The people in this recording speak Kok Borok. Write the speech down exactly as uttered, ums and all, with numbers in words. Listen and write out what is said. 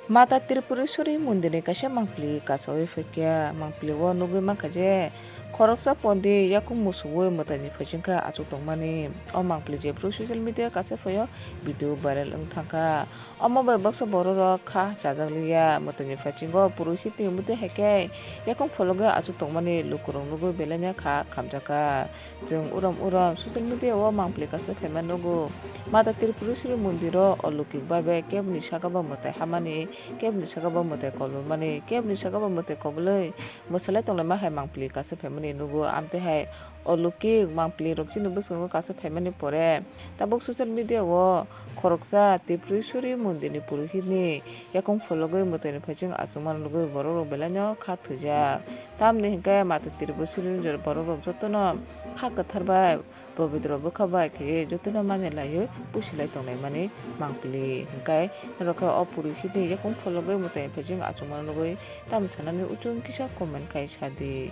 Mata Tripureswari mondirni kaisa mangpili kasawi phaikha. Mangpili o nugwi mankha je khoroksa pondi yakung musuwi mwtaini phaisingkha achuk tongmani. O mangpili jephru social media kasawi phaio video viral wng thangkha. Omo bai baksa bororok kha chajakliya. Mwtaini phaisingo purohitni mwtai hai khe yakung phologwi achuk tongmani lukurok nugwi belaino kha khamjakha. Chwng urom urom social media o mangpili kasawi phaima nugo. Mata Tripureswari mondiro oloukik bhabe keboni saka bo mwtai hamani, keboni saka bo mwtai kobolmani, keboni saka bo mwtai kobolwi mwsalai tonglaima hai mangpili kasawi phaimani nugo. Amtwi hai oloukik mangpili rok chini bwskango kasawi phaimani pore tabuk social media o khoroksa Tripureswari mondirni purohitni yakung phologwi mwtaini phaising achukmani nugwi borok rok belaino kha thwijak. Tamni hinkhe Mata Tripureswari ni borok rok jotono kha kwthar bai pobitro bwkha bai khe jotono manya laiwi pusi lai tonglaimani mangpili. Hinkhe norok khe o purohitni yakung phologwi mwtaini phaising achukmani nugwi tamo sanani uchung kisa comment khai sadi.